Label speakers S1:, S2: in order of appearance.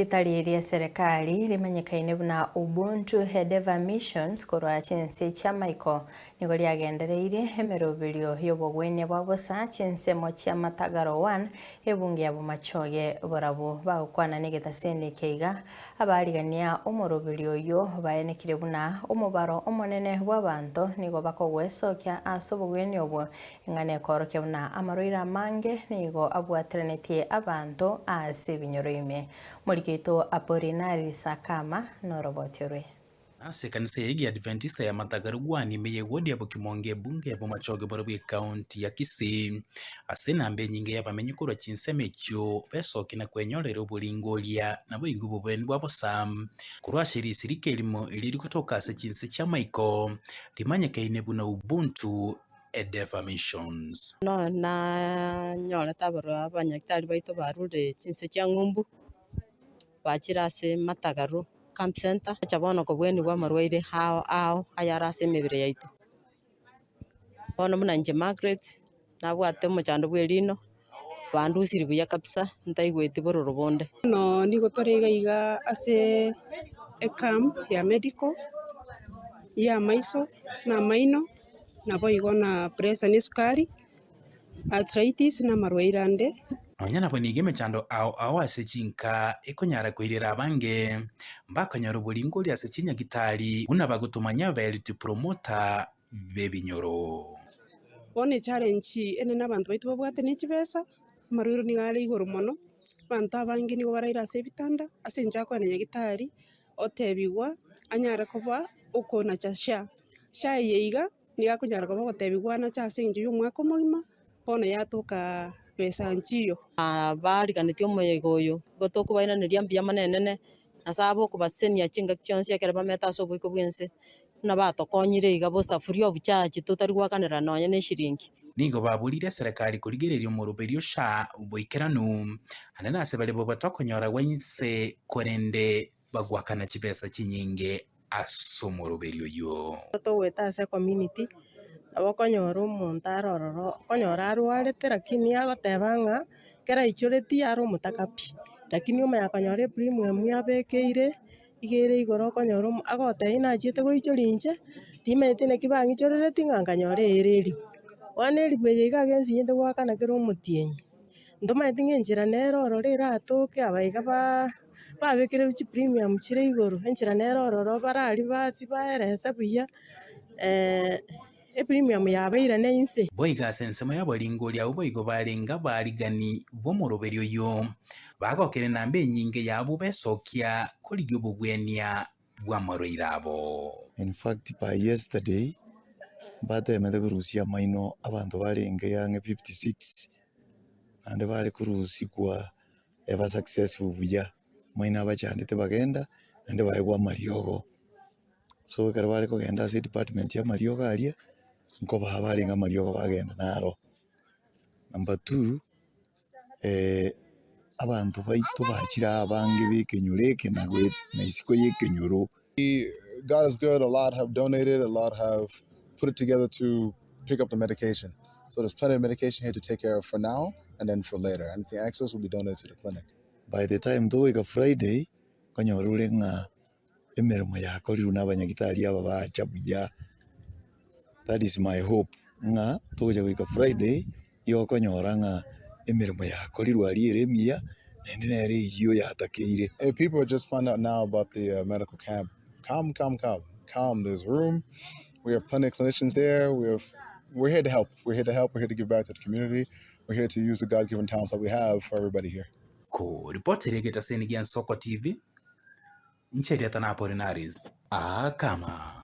S1: Ritari rie serekari rimanyekaine buna Ubuntu Endeavour Missions korwa chinse chi'amaiko nigo riagendereirie emeroberio y'obogwenia bwa bosa chinsemo chia Matagaro 1 ebunge ya Bomachoge barabwo bagokwana negetaseni eke iga abarigania omoroberio oyio baenekire buna omobaro omonene bw'abanto nigo bakogwesokia ase obogwenia obwo Eng'ana ekoorokia buna amarwaire amange nigo abwateranetie abanto ase ebinyoro ime. Omoriki oito Apolinari Sakama noroboti orwe.
S2: Ase ekanisa eye y'Egiadventista ya Matagarugwani ime y'ewodi ya Bokimonge ebunge ya Bomachoge borobwo ekaunti ya Kisii. Ase enamba enyinge y'abamenyi korwa chinsemo echio besokia na kwenyorera oboringoria naboigo obobeeni bwa bosa korwa ase risirika erimo erio rigotoka ase chinse chi'amaiko rimanyekaine buna Ubuntu Endeavour Missions.
S3: Bono nanyorete abarwa abanyagitari baito barure chinse chia ng'umbu, bachire ase Matagaru Camp Centre, bacha bono kobwenigwa amarwaire ao ao ayare ase emebere yaito. Bono buna inche Margaret, nabwate omochando bwa erino, bandusirie buya kabisa, ntaigweti bororo bonde.
S4: Bono nigo tore iga iga ase ecamp ya medical, ya amaiso na amaino. Naboigo na pressure na esukari, arthritis na amarwaire ande.
S2: Nonya nabo nigo emechando ao ao ase chinka ekonyara koirera abange, mbakonyora oboringori ase chinyagitari buna bagotomanya abaeliti promota b'ebinyoro.
S4: Bono echallenge enene abanto baito babwate ne chibesa, amarwaire nigo are igoro mono, abanto abange nigo baraire ase ebitanda, ase eng'encho akoenda nyagitari, otebigwa anyare koba okonacha SHA. SHA eye iga, nigo akonyara koba ogotebigwa anache ase eng'encho ya omwaka omogima, bono yatoka besa nchiyo.
S3: Bariganetie omoyega oyo, igo tokobairaneria mbuya mono enene, Nyasae abe okobasesenia chingaki chionsi ekero bamete ase oboiko bw'ense, buna batokonyire iga bosa free of charge totari goakanera nonye na eshiringi.
S2: Nigo baborire eserekari korigereria omoroberio SHA boikeranu, naende nase baria babwate okonyora gwa inse korende bagoakana chibesa chinyinge ase omoroberio oyio.
S5: Togoeta ase ecommunity, nabo okonyora omonto are ororo, okonyora arwarete lakini agoteba ng'a ekero aichoreti are omotaka pi, lakini omanya konyora epremium yabekeire, iga ere igoro okonyora omo agotebia nachiete goichoria inche, timanyeti naki bang'ichorereti ng'a nkanyora eyere eribu. Bono eribu eye iga iga ensinyete goakana kera omotienyi, ntomanyeti ng'a enchera nere ororo eratoke aba iga baa. Babekerwe chipremium chire igoro, enchera nere ororo bararia bachie baerese buya epremium yabeire ne inse.
S2: Boigo ase ensemo y'abaringoria abwo boigo barenge abaarigani b'omoroberio oyio, bagokera enamba enyinge y'abwo besokia korigia obogwenia bw'amarwaire abo.
S6: In fact by yesterday mbatemete korusia amaino abanto barenge ang'e 56 naende bare korusigwa eba successful buya, amaino abachandete bagenda naende baegwa amariogo. So ekero bare kogenda ase edepartment ya amariogo aria, nkobaa barenge amariogo bagenda naro. Number two. abanto baito bachire abange b'ekenyoro eke na na isiko y'ekenyoro.
S7: God is good, a lot have donated, a lot have put it together to pick up the medication. So there's plenty of medication here to take care of for now and then for later. Anything excess will be donated to the clinic.
S6: By the time togoika Friday, okonyora ore ng'a emeremo yakorirwe na abanyagitari aba bacha buya, that is my hope ng'a togocha goika Friday, nigo okonyora ng'a emeremo yakorirwe aria ere emiya, naende nere eyio yatakeire.
S7: If people just find out now about the medical camp, come, come, come, come, there's room, we have plenty of clinicians here, we have, we're here to help, we're here to help, we're here to give back to the community, we're here to use the God given talents that we have for everybody here.
S2: Koripotera egetaseni gia Nsoko TV, Inche erieta na Apolinaris Akama.